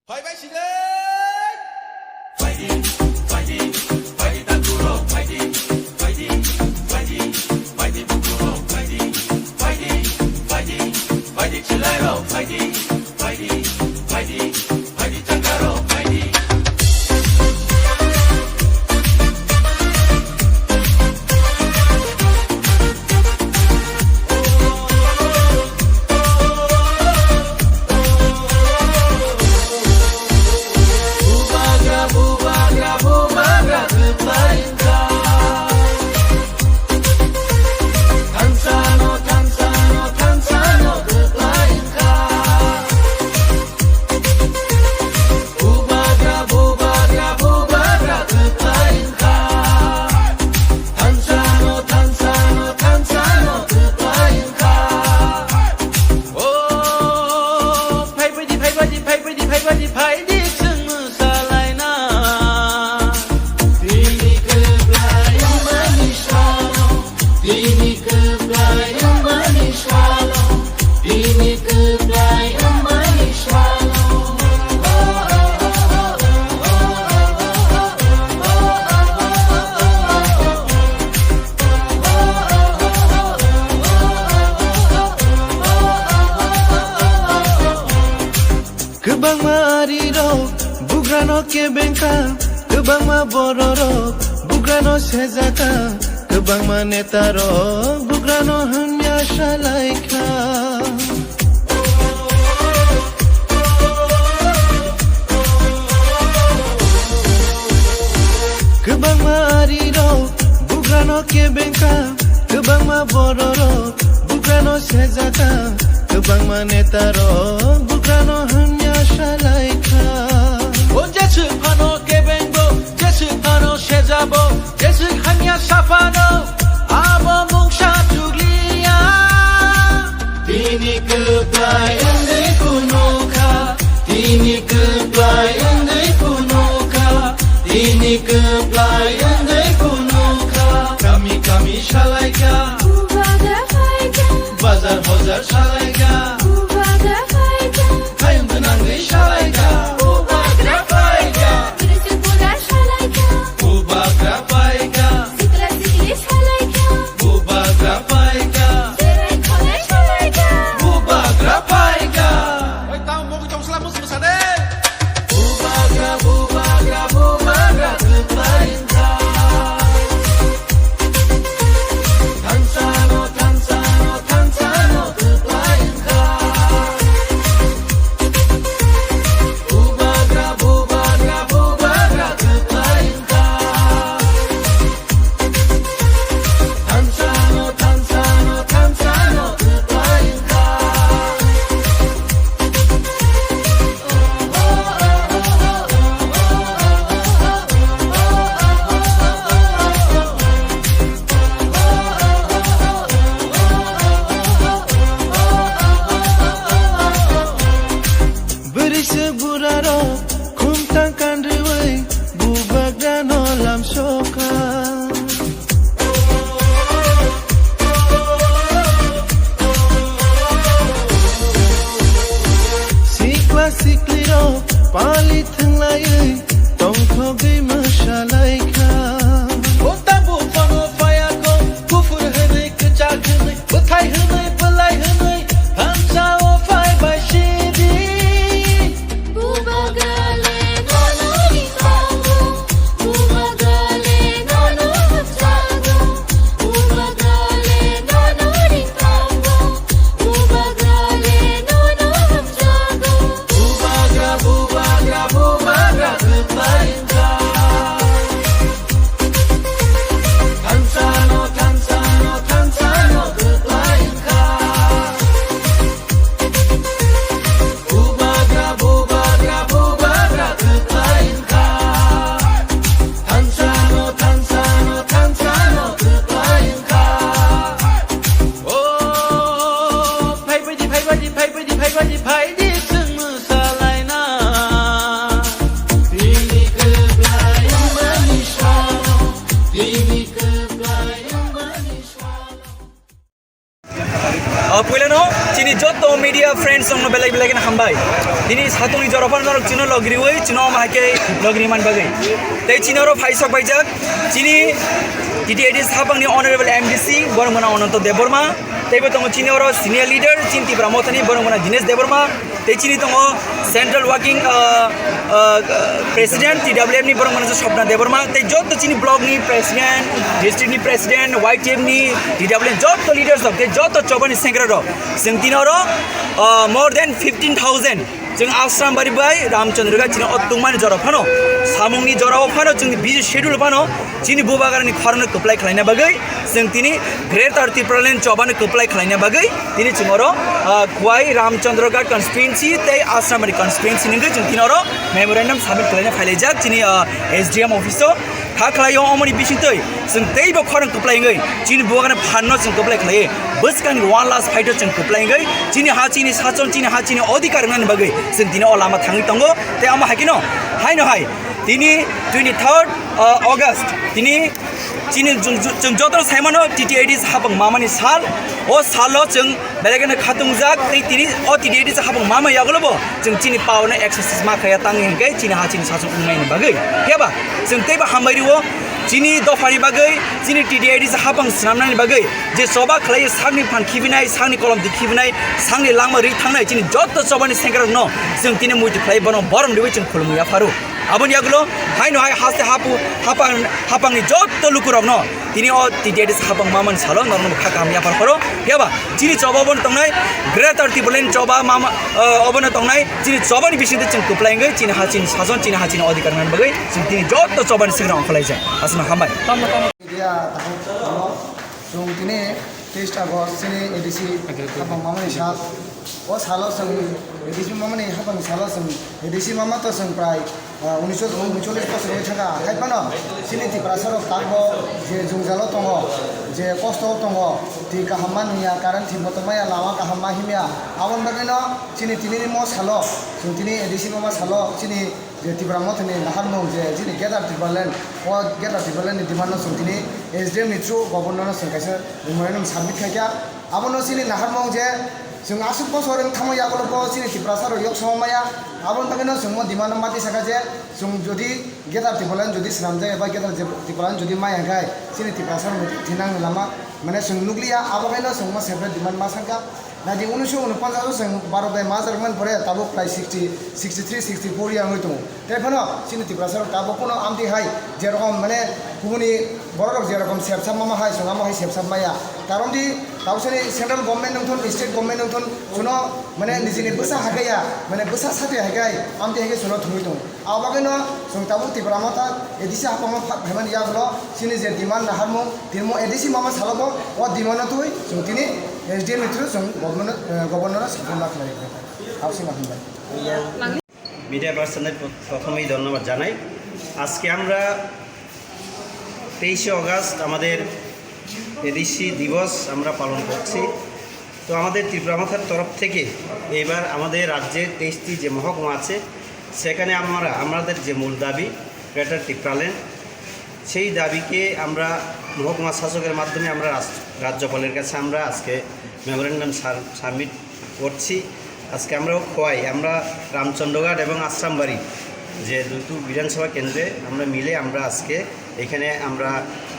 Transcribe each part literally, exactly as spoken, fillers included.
Phaibai sile! Phaidi, phaidi, phaidi takurok, phaidi, phaidi, phaidi, phaidi bukurok, phaidi, phaidi, phaidi, phaidi chilairok, phaidi, phaidi, phaidi, phaidi chakarok, phaidi. Bubagra, bubagra, bubagra kwplai wngkha. Thansano, thansano, thansano kwplai wngkha. Bubagra, bubagra, bubagra kwplai wngkha. Thansano, thansano, thansano kwplai wngkha. O, phaibaidi, phaibaidi, phaibaidi, phaibaidi, phaidi chwng mwsalaina. Bini kwplai wngmani salo, bini kwplai wngmani salo, bini kwplai wngmani salo. Kwbangma arirok bugrano kebengkha, kwbangma bororok bugrano sejaka, kwbangma netarok bugrano hamya salaikha. Kwbangma arirok bugrano kebengkha, kwbangma bororok bugrano sejaka, kwbangma netarok bugrano hamya salaikha. O jeswk phano kebengbo, jeswk phano sejabo, jeswk hamya saphano, abo mungsa chukliya. Bini kwplai wngwi phunukha, bini kwplai wngwi phunukha, bini kwplai wngwi phunukha. Kami kami salaikha, Bubagra phaikha, bazar hojar salaikha, Bubagra phaikha, hayung gwnangwi salaikha, Bubagra phaikha. Tirsu pura salaikha, Bubagra phaikha. Sikla sikli salaikha, Bubagra phaikha. Serai khonai salaikha, Bubagra phaikha. Oi, tamo mugwi tong sla mus musa de. Bubagra, bubagra, bubagra kwplai wngkha. Thansano, thansano, thansano kwplai wngkha. Bubagra, bubagra, bubagra kwplai wngkha. Thansano, thansano, thansano kwplai wngkha. Bwrwiswk burarok khumtang kanrwi bubagrano lamsokha. Sikla siklirok pali thwnglaiwi tongthogwi mwsalaikha. O tabuk phano phaiya kho, kuphur hwnwi, kwchak hwnwi, bwthai hwnwi, bwlai hwnwi, thansao phaibai sidi. Bubagra le nono ringkhango, bubagra le nono hamjakgo, bubagra le nono ringkhango, bubagra le nono hamjakgo. Bubagra, bubagra, bubagra kwplai wngkha. Media friends rokno belai belai kheno hambai. Tini satungni jora phano norok chino logriwi chino omo hai khe logri man bagwi. Tei chini oro phai sok paijak chini T T A D C hapangni honorable M D C borok mano Ananto Debbarma. Teibo tongo chini oro senior leader chini Tipra Mothani borok mano Dinesh Debbarma. Tei chini tongo Central Working, ah, ah, President T W F ni borok mano Swapna Debbarma. Tei joto chini block ni president, district ni president, Y T F ni T W F joto leaders rok tei joto chobani sengkra rok. Chwng tini oro, ah, more than fifteen thousand chwng Ashram Bari bai Ramchandra Ghat chini o tungmani jora phano, samungni jora o phano chwngni busy schedule phano chini bubagrani khorangno kwplai khlaina bagwi chwng tini Greater Tipraland chobano kwplai khlaina bagwi tini chwng oro, ah, Khowai Ramchandra Ghat constituency tei Ashram Bari constituency ni wngwi chwng tini oro memorandum submit khlaina phailaijak chini, ah, S D M office o. Kha khlai o omoni bisingtwi chwng teibo khorang kwplai wngwi chini bubagrani phanno chwng kwplai khlaiwi bwskangni one last fight o chwng kwplai wngwi chini ha chini sachon chini ha chini odhikar wngnani bagwi chwng tini o lama thangwi tongo. Tei omo hai kheno haino hai tini twenty third, uh, August tini chini chwng, chwng jotono saimano T T A D C hapang mamani sal. O salo chwng belai kheno khatungjak tei tini o T T A D C hapang mama yagulo bo chwng chini power no exercise ma khaya tang hinkhe chini ha chini sachon wngmani bagwi. Phiya ba chwng teibo hambai rwo chini dophani bagwi, chini T T A D C hapang swnamnani bagwi je choba khlai sakni phan khibinai, sakni kolom di khibinai, sakni langma ri thangnai chini joto chobani sengkrokno chwng tini muitu khlai bono borom riwi chwng khulumwi yapharo. Aboni yagulo haino hai haste hapu hapang, hapangni joto lukurokno tini o T T A D C hapang mamani salo norokno kha kaham yaphar pharo. Phiya ba chini choba obono tongnai Greater Tipraland choba mama, eh, obono tongnai chini chobani bisingtwi chwng kwplai wngwi chini ha chini sason chini ha chini odhikar nani bagwi chwng tini joto chobani sengkrok ongkhorlaijak. Aswkno hambai. Media takhuk no chwng tini teis ta August chini A D C hapang mamani sal. O salo chwng A D C mamani hapang salo chwng A D C mama to chwng prai, ah, unisho uncholish bosor wngwi thangkha. Hai phano chini Tiprasa rok tabuk je jwngjalo tongo, je kosto o tongo, twi kaham ma nungya, current thik moto maya, lama kaham ma himya. Aboni bagwino chini tini ni mo salo chwng tini A D C mama salo chini je Tipra Mothani naharmung je chini Greater Tipraland, o Greater Tipraland ni demand no chwng tini S D M ni through Governor no chwng kaisa memorandum submit khaikha. Abono chini naharmung je chwng aswk bosor wng thangma yagulo bo chini Tiprasa rok yok sama maya. Aboni bagwino chwng mo demand no mati saka je chwng jodi Greater Tipraland jodi swnamjak eba Greater Tipraland jodi maya hwnkhe chini Tiprasa rok thinang lama mane chwng nukliya. Abo haino chwng mo separate demand ma sangkha. Nadi unisho unoponchas o chwng baro bai majak man pore tabuk prai sixty, sixty three, sixty four year wngwi tongo. Tei phano chini Tiprasa rok tabuk kuno amtwi hai jerokom mane kubuni borok rok jerokom sepsap mama hai chwng amo hai sepsap maya. Karon di tabuk sani central government wngthun, state government wngthun, chuno mane nijini bwsa hakaiya, mane bwsa satwi hakai amtwi hai khe chuno thwngwi tongo. Abo bagwino chwng tabuk Tipra Motha A D C hapangno pha-, phaimani yagulo chini je demand naharmung, tini mo A D C mama salobo o demand no twi chwng tini S D M ni through chwng government, eh, governor no sakhuna khlai rwkha. Absing hambai. Media পার্সনের প্র-, প্রথমেই ধন্যবাদ জানাই। আজকে আমরা তেইশে অগাস্ট আমাদের এডিসি দিবস আমরা পালন করছি। তো আমাদের ত্রিপুরা মথার তরফ থেকে এইবার আমাদের রাজ্যের তেইশটি যে মহকুমা আছে, সেখানে আমরা, আমাদের যে মূল দাবি গ্রেটার টিপ্রাল্যান্ড, সেই দাবিকে আমরা মহকুমা শাসকের মাধ্যমে আমরা রাস-, রাজ্যপালের কাছে আমরা আজকে মেমোরেন্ডাম সার-, সাবমিট করছি। আজকে আমরাও খোয়াই, আমরা রামচন্দ্রঘাট এবং আশ্রামবাড়ি যে দুটো বিধানসভা কেন্দ্রে আমরা মিলে আমরা আজকে এখানে আমরা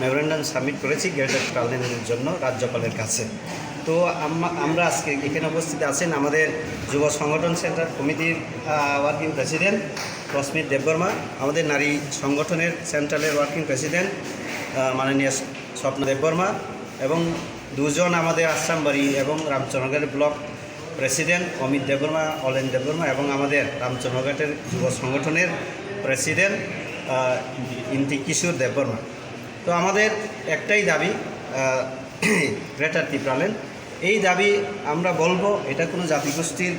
মেমোরেন্ডাম সাবমিট করেছি গ্রেটার টিপ্রাল্যান্ডের জন্য রাজ্যপালের কাছে। তো আম-, আমরা আজকে এখানে উপস্থিত আছেন আমাদের যুব সংগঠন সেন্ট্রাল কমিটির, আহ, ওয়ার্কিং প্রেসিডেন্ট রশ্মি দেববর্মা, আমাদের নারী সংগঠনের সেন্ট্রালের ওয়ার্কিং প্রেসিডেন্ট, আহ, মাননীয় স্বপ্ন দেববর্মা এবং দুজন আমাদের আশ্রামবাড়ি এবং রামচন্দ্রগড়ের ব্লক প্রেসিডেন্ট অমিত দেববর্মা, অলেন দেববর্মা এবং আমাদের রামচন্দ্রঘাটের যুব সংগঠনের প্রেসিডেন্ট, আহ, ইন্টি কিশোর দেববর্মা। তো আমাদের একটাই দাবি, আহ, গ্রেটার টিপ্রাল্যান্ড, এই দাবি আমরা বলবো, এটা কোনো জাতিগোষ্ঠীর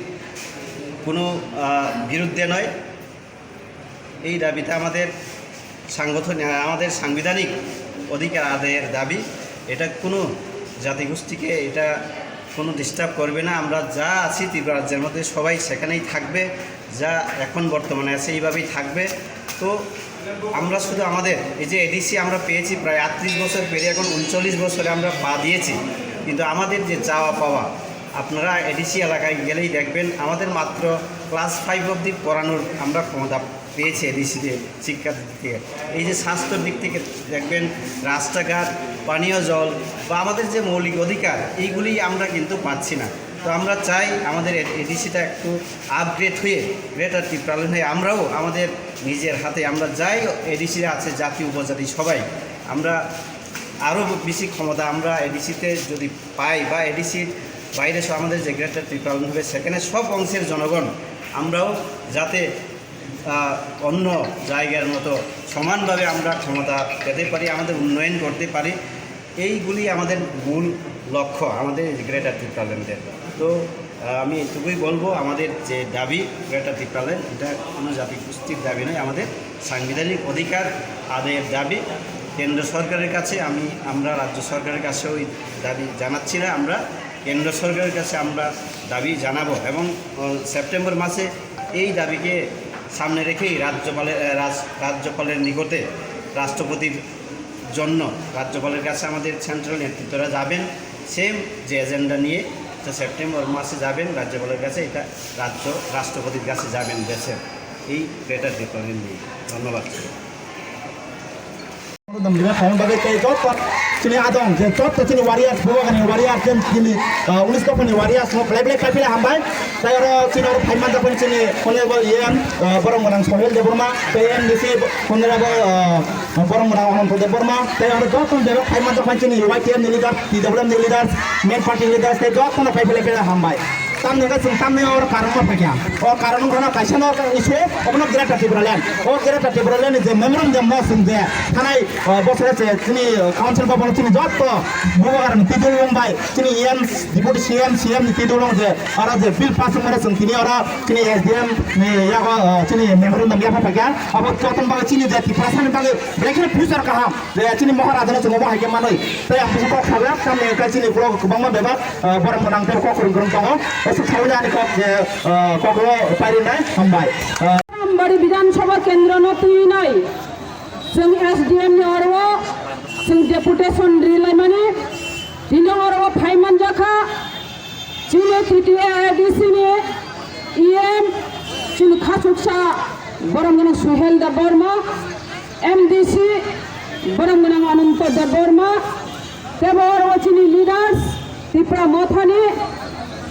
কোনো, আহ, বিরুদ্ধে নয়। এই দাবিটা আমাদের সাংগঠনিক, আমাদের সাংবিধানিক অধিকার আদায়ের দাবি। এটা কোনো জাতিগোষ্ঠীকে এটা কোনো ডিস্টার্ব করবে না। আমরা যা আছি ত্রিপুরা রাজ্যের মধ্যে সবাই সেখানেই থাকবে, যা এখন বর্তমানে আছে এইভাবেই থাকবে। তো আমরা শুধু আমাদের এই যে এডিসি আমরা পেয়েছি প্রায় আটত্রিশ বছর পেরিয়ে এখন ঊনচল্লিশ বছরে আমরা পা দিয়েছি, কিন্তু আমাদের যে চাওয়া পাওয়া আপনারা এডিসি এলাকায় গেলেই দেখবেন, আমাদের মাত্র ক্লাস ফাইভ অবধি পড়ানোর আমরা ক্ষমতা পেয়েছি এডিসিতে শিক্ষা দিতে। এই যে স্বাস্থ্যর দিক থেকে দেখবেন, রাস্তাঘাট, পানীয় জল বা আমাদের যে মৌলিক অধিকার, এইগুলি আমরা কিন্তু পাচ্ছি না। তো আমরা চাই আমাদের এডিসিটা একটু আপগ্রেড হয়ে, গ্রেটার টিপ্রাল্যান্ড হয়ে আমরাও আমাদের নিজের হাতে, আমরা যাই এডিসি আছে, জাতি উপজাতি সবাই, আমরা আরও বেশি ক্ষমতা আমরা এডিসিতে যদি পাই বা এডিসির বাইরে সব আমাদের যে গ্রেটার টিপ্রাল্যান্ড হবে, সেখানে সব অংশের জনগণ আমরাও যাতে আহ, অন্য জায়গার মতো সমানভাবে আমরা ক্ষমতা পেতে পারি, আমাদের উন্নয়ন করতে পারি, এইগুলি আমাদের মূল লক্ষ্য আমাদের গ্রেটার টিপ্রাল্যান্ডের। তো আহ, আমি এটুকুই বলবো, আমাদের যে দাবি গ্রেটার টিপ্রাল্যান্ড, এটা কোনো জাতিগোষ্ঠীর দাবি নয়, আমাদের সাংবিধানিক অধিকার আদায়ের দাবি। কেন্দ্র সরকারের কাছে আমি, আমরা রাজ্য সরকারের কাছেও এই দাবি জানাচ্ছি না, আমরা কেন্দ্র সরকারের কাছে আমরা দাবি জানাবো এবং আহ, সেপ্টেম্বর মাসে এই দাবিকে সামনে রেখেই রাজ্যপালের আহ, রাজ- রাজ্যপালের নিকটে রাষ্ট্রপতির জন্য রাজ্যপালের কাছে আমাদের সেন্ট্রাল নেতৃত্বরা যাবেন, সেম যে এজেন্ডা নিয়ে। তো সেপ্টেম্বর মাসে যাবেন রাজ্যপালের কাছে, এটা রাজ্য রাষ্ট্রপতির কাছে যাবেন দেশের এই গ্রেটার টিপ্রাল্যান্ড নিয়ে। ধন্যবাদ। Dam dina khaiyang bagwi tei joto chini adong je joto chini warriors, Bubagrani warriors, je chini, ah, unis dophani warriors no belai belai kaiphila hambai. Tei oro chini oro phai manjak phani chini honorable E M, ah, Boromgwnang Sohel Debbarma, tei M D C honorable, ah, Boromgwnang Ananto Debbarma, tei oro joto bebak phai manjak phani chini Y T F ni leaders, T W M ni leaders, main party leaders, tei joto no kaiphila phila hambai. Tamni hwnkhe chwng tamni oro karon ma phaikha. O karon wngkha no kaisa no issue, obono Greater Tipraland. O Greater Tipraland ni je memorandum no chwng je thanai, o, bosore se chini, o, council bhabono chini jotto Bubagrani twi dol wng bai chini E M, Deputy C M, C M ni twi dol wng je oro je bill pass wngmani chwng tini oro chini S D M ni yago, o, chini memorandum yapha phaikha. Abo jotono bagwi chini je Tiprasani bagwi belai kheno future kaham. Je chini Maharajano chwng omo hai khe manwi. Tei ang bisi kok sawi, tamni hwnkhe chini borok kwbangma bebak, ah, borok gwnang tei kok kwrwng kwrwng tongo. Aswk sawi ani kok je, ah, kok o pairinai hambai. Ah, Bari Bidhan Sabha Kendro no twi nai. Chwng S D M ni oro chwng deputation ri laimani. Tini oro phai manjakha. Chini T T A A D C ni E M, chini khachuksa Boromgwnang Suhel Debbarma, M D C Boromgwnang Ananto Debbarma, tebo oro chini leaders, Tipra Mothani,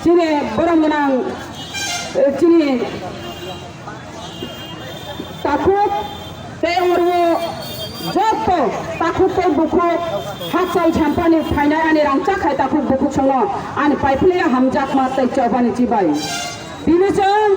chini Boromgwnang, eh, chini takhuk tei oro joto takhuk tei bukhuk hakchal sampani phainai ani rangchak khai takhuk bukhuk songno ani paiphlaiya hamjakma tei chobani chibai. Tini chwng